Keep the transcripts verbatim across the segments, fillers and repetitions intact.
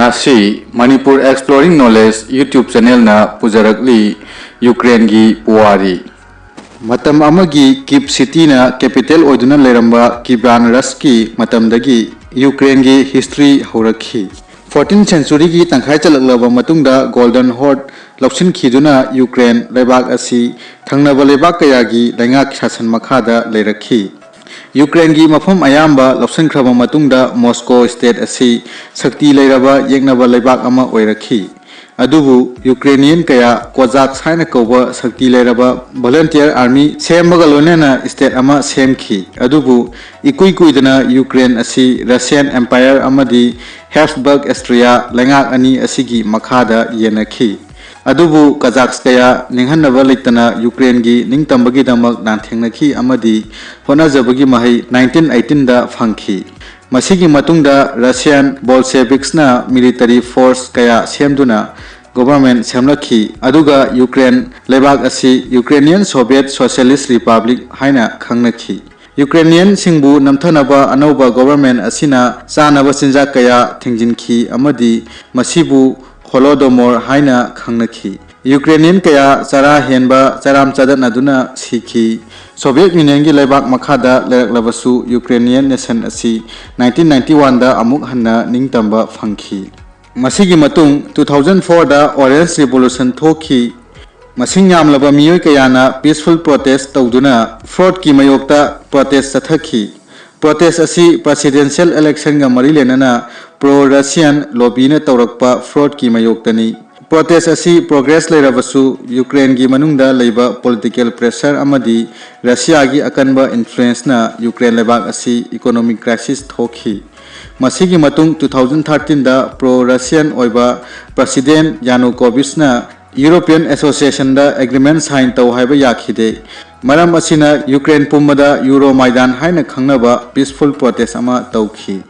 ꯑꯁꯤ Manipur Exploring Knowledge YouTube channelꯅ ꯄꯨꯖꯔꯛꯂꯤ꯫ ꯌꯨꯀ꯭ꯔꯦꯟꯒꯤ ꯄꯨꯋꯥꯔꯤ꯫ ꯃꯇꯝ ꯑꯃꯒꯤ ꯀꯤꯞ ꯁꯤꯇꯤꯅ capital ꯑꯣꯏꯗꯨꯅ ꯂꯩꯔꯝꯕ ꯀꯤꯕ꯭ꯔꯥꯟ ꯔꯁꯀꯤ ꯃꯇꯝꯗꯒꯤ ꯌꯨꯀ꯭ꯔꯦꯟꯒꯤ history ꯍꯧꯔꯛꯈꯤ꯫ Fourteenth centuryꯒꯤ ꯇꯪꯈꯥꯏ ꯆꯜꯂꯛꯂꯕ ꯃꯇꯨꯡꯗ Golden Horde ꯂꯧꯁꯤꯟꯈꯤꯗꯨꯅ ꯌꯨꯀ꯭ꯔꯦꯟ ꯂꯩꯕꯥꯛ ꯑꯁꯤ ꯊꯪꯅꯕ ꯂꯩꯕꯥꯛ ꯀꯌꯥꯒꯤ ꯂꯩꯉꯥꯛ ꯁꯥꯁꯟ ꯃꯈꯥꯗ ꯂꯩꯔꯛꯈꯤ꯫ ꯌꯨꯀ꯭ꯔꯦꯟꯒꯤ ꯃꯐꯝ ꯑꯌꯥꯝꯕ ꯂꯧꯁꯤꯟꯈ꯭ꯔꯕ ꯃꯇꯨꯡꯗ ꯃꯣꯁꯀꯣ state ꯑꯁꯤ ꯁꯛꯇꯤ ꯂꯩꯔꯕ ꯌꯦꯛꯅꯕ ꯂꯩꯕꯥꯛ ꯑꯃ ꯑꯣꯏꯔꯛꯈꯤ꯫ ꯑꯗꯨꯕꯨ ꯌꯨꯀ꯭ꯔꯦꯅꯤꯌꯟ ꯀꯌꯥ ꯀꯣꯖꯥꯛꯁ ꯍꯥꯏꯅ ꯀꯧꯕ ꯁꯛꯇꯤ ꯂꯩꯔꯕ volunteer army ꯁꯦꯝꯕꯒ ꯂꯣꯏꯅꯅ state ꯑꯃ ꯁꯦꯝꯈꯤ꯫ ꯑꯗꯨꯕꯨ ꯏꯀꯨꯏ ꯀꯨꯏꯗꯅ ꯌꯨꯀ꯭ꯔꯦꯟ ꯑꯁꯤ Russian Empire ꯑꯃꯗꯤ Habsburg Austria ꯂꯩꯉꯥꯛ ꯑꯅꯤ ꯑꯁꯤꯒꯤ ꯃꯈꯥꯗ ꯌꯦꯟꯅꯈꯤ꯫ ꯑꯗꯨꯕꯨ ꯀꯖꯥꯛꯁ ꯀꯌꯥ ꯅꯤꯡꯍꯟꯅꯕ ꯂꯩꯇꯅ ꯌꯨꯀ꯭ꯔꯦꯟꯒꯤ ꯅꯤꯡꯇꯝꯕꯒꯤꯗꯃꯛ ꯂꯥꯟꯊꯦꯡꯅꯈꯤ ꯑꯃꯗꯤ ꯍꯣꯠꯅꯖꯕꯒꯤ ꯃꯍꯩ nineteen eighteenꯗ ꯐꯪꯈꯤ꯫ ꯃꯁꯤꯒꯤ ꯃꯇꯨꯡꯗ Russian Bolsheviksꯅ military force ꯀꯌꯥ ꯁꯦꯝꯗꯨꯅ government ꯁꯦꯝꯂꯛꯈꯤ, ꯑꯗꯨꯒ ꯌꯨꯀ꯭ꯔꯦꯟ ꯂꯩꯕꯥꯛ ꯑꯁꯤ Ukrainian Soviet Socialist Republic ꯍꯥꯏꯅ ꯈꯪꯅꯈꯤ꯫ ꯌꯨꯀ꯭ꯔꯦꯅꯤꯌꯟꯁꯤꯡꯕꯨ ꯅꯝꯊꯅꯕ ꯑꯅꯧꯕ government ꯑꯁꯤꯅ ꯆꯥꯅꯕ ꯆꯤꯟꯖꯥꯛ ꯀꯌꯥ ꯊꯤꯡꯖꯤꯟꯈꯤ ꯑꯃꯗꯤ ꯃꯁꯤꯕꯨ Holodomor ꯍꯥꯏꯅ ꯈꯪꯅꯈꯤ꯫ ꯌꯨꯀ꯭ꯔꯦꯅꯤꯌꯟ ꯀꯌꯥ ꯆꯔꯥ ꯍꯦꯟꯕ ꯆꯔꯥꯝ ꯆꯗꯠꯅꯗꯨꯅ ꯁꯤꯈꯤ꯫ Soviet Unionꯒꯤ ꯂꯩꯕꯥꯛ ꯃꯈꯥꯗ ꯂꯩꯔꯛꯂꯕꯁꯨ Ukrainian nation ꯑꯁꯤ nineteen ninety oneꯗ ꯑꯃꯨꯛ ꯍꯟꯅ ꯅꯤꯡꯇꯝꯕ ꯐꯪꯈꯤ꯫ ꯃꯁꯤꯒꯤ ꯃꯇꯨꯡ two thousand fourꯗ Orange Revolution ꯊꯣꯛꯈꯤ꯫ ꯃꯁꯤꯡ ꯌꯥꯝꯂꯕ ꯃꯤꯑꯣꯏ ꯀꯌꯥꯅ peaceful protest ꯇꯧꯗꯨꯅ fraudꯀꯤ ꯃꯥꯌꯣꯛꯇ protest ꯆꯠꯊꯈꯤ꯫ Protest ꯑꯁꯤ presidential electionꯒ ꯃꯔꯤ ꯂꯩꯅꯅ pro-Russian lobbyꯅ ꯇꯧꯔꯛꯄ fraudꯀꯤ ꯃꯥꯌꯣꯛꯇꯅꯤ꯫ Protest ꯑꯁꯤ progress ꯂꯩꯔꯕꯁꯨ ꯌꯨꯀ꯭ꯔꯦꯟꯒꯤ ꯃꯅꯨꯡꯗ ꯂꯩꯕ political pressure ꯑꯃꯗꯤ ꯔꯁꯤꯌꯥꯒꯤ ꯑꯀꯟꯕ influenceꯅ ꯌꯨꯀ꯭ꯔꯦꯟ ꯂꯩꯕꯥꯛ ꯑꯁꯤ economic crisis ꯊꯣꯛꯈꯤ꯫ ꯃꯁꯤꯒꯤ ꯃꯇꯨꯡ two thousand thirteenꯗ pro-Russian ꯑꯣꯏꯕ President Yanukovychꯅ European Associationꯗ agreement sign ꯇꯧ ꯍꯥꯏꯕ ꯌꯥꯈꯤꯗꯦ꯫ ꯃꯔꯝ ꯑꯁꯤꯅ ꯌꯨꯀ꯭ꯔꯦꯟ ꯄꯨꯝꯕꯗ Euromaidan ꯍꯥꯏꯅ ꯈꯪꯅꯕ peaceful protest ꯑꯃ ꯇꯧꯈꯤ꯫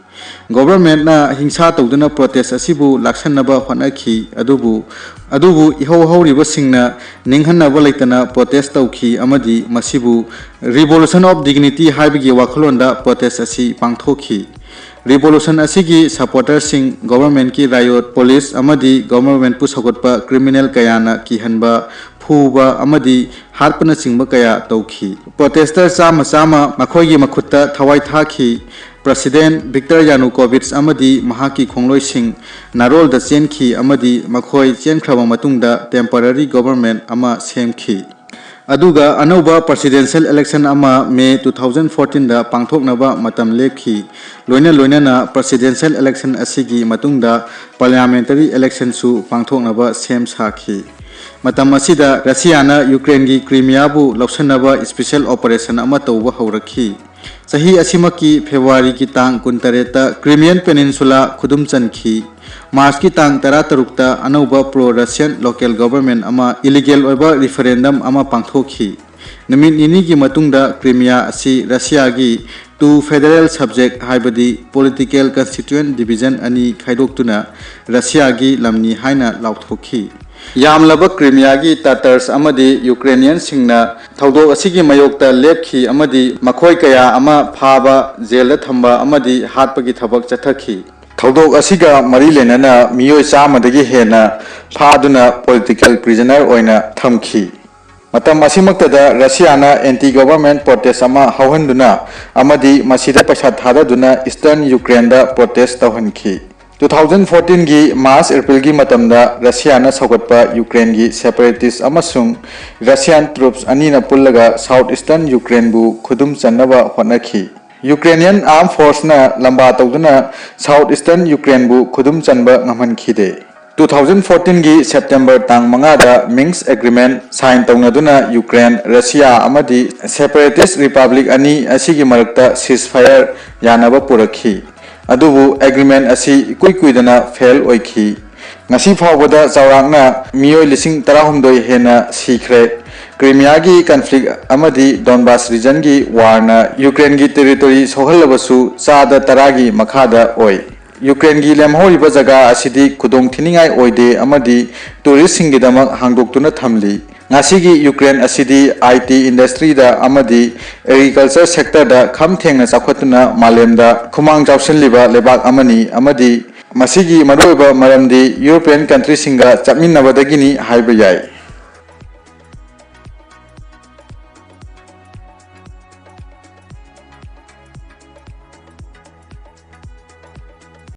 Governmentꯅ ꯍꯤꯡꯁꯥ ꯇꯧꯗꯨꯅ protest ꯑꯁꯤꯕꯨ ꯂꯥꯛꯁꯟꯅꯕ ꯍꯣꯠꯅꯈꯤ, ꯑꯗꯨꯕꯨ, ꯑꯗꯨꯕꯨ ꯏꯍꯧ ꯍꯧꯔꯤꯕꯁꯤꯡꯅ ꯅꯤꯡꯍꯟꯅꯕ ꯂꯩꯇꯅ protest ꯇꯧꯈꯤ ꯑꯃꯗꯤ ꯃꯁꯤꯕꯨ Revolution of Dignity ꯍꯥꯏꯕꯒꯤ ꯋꯥꯈꯜꯂꯣꯟꯗ protest ꯑꯁꯤ ꯄꯥꯡꯊꯣꯛꯈꯤ꯫ Revolution ꯑꯁꯤꯒꯤ supporterꯁꯤꯡ, governmentꯀꯤ riot, police ꯑꯃꯗꯤ governmentꯄꯨ ꯁꯧꯒꯠꯄ criminal ꯀꯌꯥꯅ ꯀꯤꯍꯟꯕ, ꯐꯨꯕ ꯑꯃꯗꯤ ꯍꯥꯠꯄꯅꯆꯤꯡꯕ ꯀꯌꯥ ꯇꯧꯈꯤ꯫ Protester ꯆꯥꯝꯃ ꯆꯥꯝꯃ ꯃꯈꯣꯏꯒꯤ ꯃꯈꯨꯠꯇ ꯊꯋꯥꯏ ꯊꯥꯈꯤ꯫ President Viktor Yanukovych ꯑꯃꯗꯤ ꯃꯍꯥꯛꯀꯤ ꯈꯣꯡꯂꯣꯏꯁꯤꯡ ꯅꯥꯔꯣꯜꯗ ꯆꯦꯟꯈꯤ ꯑꯃꯗꯤ ꯃꯈꯣꯏ ꯆꯦꯟꯈ꯭ꯔꯕ ꯃꯇꯨꯡꯗ temporary government ꯑꯃ ꯁꯦꯝꯈꯤ꯫ ꯑꯗꯨꯒ ꯑꯅꯧꯕ presidential election ꯑꯃ May two thousand fourteenꯗ ꯄꯥꯡꯊꯣꯛꯅꯕ ꯃꯇꯝ ꯂꯦꯞꯈꯤ꯫ ꯂꯣꯏꯅ ꯂꯣꯏꯅꯅ presidential election ꯑꯁꯤꯒꯤ ꯃꯇꯨꯡꯗ parliamentary electionꯁꯨ ꯄꯥꯡꯊꯣꯛꯅꯕ ꯁꯦꯝ ꯁꯥꯈꯤ꯫ ꯃꯇꯝ ꯑꯁꯤꯗ ꯔꯁꯤꯌꯥꯅ ꯌꯨꯀ꯭ꯔꯦꯟꯒꯤ ꯀ꯭ꯔꯤꯃꯤꯌꯥꯕꯨ ꯂꯧꯁꯤꯟꯅꯕ special operation ꯑꯃ ꯇꯧꯕ ꯍꯧꯔꯛꯈꯤ꯫ ꯆꯍꯤ ꯑꯁꯤꯃꯛꯀꯤ ꯐꯦꯕ꯭ꯔꯨꯋꯥꯔꯤꯒꯤ ꯇꯥꯡ ꯀꯨꯟꯇꯔꯦꯠꯇ Crimean Peninsula ꯈꯨꯗꯨꯝ ꯆꯟꯈꯤ꯫ ꯃꯥꯔꯆꯀꯤ ꯇꯥꯡ ꯇꯔꯥꯇꯔꯨꯛꯇ ꯑꯅꯧꯕ pro-Russian local government ꯑꯃ illegal ꯑꯣꯏꯕ referendum ꯑꯃ ꯄꯥꯡꯊꯣꯛꯈꯤ꯫ ꯅꯨꯃꯤꯠ ꯅꯤꯅꯤꯒꯤ ꯃꯇꯨꯡꯗ ꯀ꯭ꯔꯤꯃꯤꯌꯥ ꯑꯁꯤ ꯔꯁꯤꯌꯥꯒꯤ to federal subject, ꯍꯥꯏꯕꯗꯤ political constituent division ꯑꯅꯤ ꯈꯥꯏꯗꯣꯛꯇꯨꯅ ꯔꯁꯤꯌꯥꯒꯤ ꯂꯝꯅꯤ ꯍꯥꯏꯅ ꯂꯥꯎꯊꯣꯛꯈꯤ꯫ ꯌꯥꯝꯂꯕ ꯀ꯭ꯔꯤꯃꯤꯌꯥꯒꯤ Tatars ꯑꯃꯗꯤ ꯌꯨꯀ꯭ꯔꯦꯅꯤꯌꯟꯁꯤꯡꯅ ꯊꯧꯗꯣꯛ ꯑꯁꯤꯒꯤ ꯃꯥꯌꯣꯛꯇ ꯂꯦꯞꯈꯤ ꯑꯃꯗꯤ ꯃꯈꯣꯏ ꯀꯌꯥ ꯑꯃ ꯐꯥꯕ, ꯖꯦꯜꯗ ꯊꯝꯕ ꯑꯃꯗꯤ ꯍꯥꯠꯄꯒꯤ ꯊꯕꯛ ꯆꯠꯊꯈꯤ꯫ ꯊꯧꯗꯣꯛ ꯑꯁꯤꯒ ꯃꯔꯤ ꯂꯩꯅꯅ ꯃꯤꯑꯣꯏ ꯆꯥꯝꯃꯗꯒꯤ ꯍꯦꯟꯅ ꯐꯥꯗꯨꯅ political prisoner ꯑꯣꯏꯅ ꯊꯝꯈꯤ꯫ ꯃꯇꯝ ꯑꯁꯤꯃꯛꯇꯗ ꯔꯁꯤꯌꯥꯅ anti government protest ꯑꯃ ꯍꯧꯍꯟꯗꯨꯅ ꯑꯃꯗꯤ ꯃꯁꯤꯗ ꯄꯩꯁꯥ ꯊꯥꯗꯗꯨꯅ Eastern Ukraineꯗ protest ꯇꯧꯍꯟꯈꯤ꯫ Two thousand fourteenꯒꯤ March Aprilꯒꯤ ꯃꯇꯝꯗ ꯔꯁꯤꯌꯥꯅ ꯁꯧꯒꯠꯄ ꯌꯨꯀ꯭ꯔꯦꯟꯒꯤ separatist ꯑꯃꯁꯨꯡ Russian troops ꯑꯅꯤꯅ ꯄꯨꯜꯂꯒ South Eastern Ukraineꯕꯨ ꯈꯨꯗꯨꯝ ꯆꯟꯅꯕ ꯍꯣꯠꯅꯈꯤ꯫ Ukrainian Armed Forceꯅ ꯂꯝꯕꯥ ꯇꯧꯗꯨꯅ South Eastern Ukraineꯕꯨ ꯈꯨꯗꯨꯝ ꯆꯟꯕ ꯉꯝꯍꯟꯈꯤꯗꯦ꯫ Two thousand fourteenꯒꯤ September ꯇꯥꯡ ꯃꯉꯥꯗ Minsk Agreement sign ꯇꯧꯅꯗꯨꯅ ꯌꯨꯀ꯭ꯔꯦꯟ, ꯔꯁꯤꯌꯥ ꯑꯃꯗꯤ separatist republic ꯑꯅꯤ ꯑꯁꯤꯒꯤ ꯃꯔꯛꯇ ceasefire ꯌꯥꯅꯕ ꯄꯨꯔꯛꯈꯤ꯫ ꯑꯗꯨꯕꯨ agreement ꯑꯁꯤ ꯏꯀꯨꯏ ꯀꯨꯏꯗꯅ fail ꯑꯣꯏꯈꯤ꯫ ꯉꯁꯤ ꯐꯥꯎꯕꯗ ꯆꯥꯎꯔꯥꯛꯅ ꯃꯤꯑꯣꯏ ꯂꯤꯁꯤꯡ ꯇꯔꯥꯍꯨꯝꯗꯣꯏ ꯍꯦꯟꯅ ꯁꯤꯈ꯭ꯔꯦ꯫ ꯀ꯭ꯔꯤꯃꯤꯌꯥꯒꯤ conflict ꯑꯃꯗꯤ Donbas regionꯒꯤ warꯅ ꯌꯨꯀ꯭ꯔꯦꯟꯒꯤ territory ꯁꯣꯛꯍꯜꯂꯕꯁꯨ ꯆꯥꯗ ꯇꯔꯥꯒꯤ ꯃꯈꯥꯗ ꯑꯣꯏ꯫ ꯌꯨꯀ꯭ꯔꯦꯟꯒꯤ ꯂꯦꯝꯍꯧꯔꯤꯕ ꯖꯒꯥ ꯑꯁꯤꯗꯤ ꯈꯨꯗꯣꯡ ꯊꯤꯅꯤꯡꯉꯥꯏ ꯑꯣꯏꯗꯦ ꯑꯃꯗꯤ touristꯁꯤꯡꯒꯤꯗꯃꯛ ꯍꯥꯡꯗꯣꯛꯇꯨꯅ ꯊꯝꯂꯤ꯫ ꯉꯁꯤꯒꯤ ꯌꯨꯀ꯭ꯔꯦꯟ ꯑꯁꯤꯗꯤ ꯑꯥꯏ ꯇꯤ ꯏꯟꯗꯁꯇ꯭ꯔꯤꯗ ꯑꯃꯗꯤ ꯑꯦꯒ꯭ꯔꯤꯀꯜꯆꯔ ꯁꯦꯛꯇꯔꯗ ꯈꯝ ꯊꯦꯡꯅ ꯆꯥꯎꯈꯠꯇꯨꯅ ꯃꯥꯂꯦꯝꯗ ꯈꯨꯃꯥꯡ ꯆꯥꯎꯁꯤꯜꯂꯤꯕ ꯂꯩꯕꯥꯛ ꯑꯃꯅꯤ ꯑꯃꯗꯤ ꯃꯁꯤꯒꯤ ꯃꯔꯨꯑꯣꯏꯕ ꯃꯔꯝꯗꯤ ꯌꯨꯔꯣꯄꯤꯌꯟ ꯀꯟꯇ꯭ꯔꯤꯁꯤꯡꯒ ꯆꯠꯃꯤꯟꯅꯕꯗꯒꯤꯅꯤ ꯍꯥꯏꯕ ꯌꯥꯏ꯫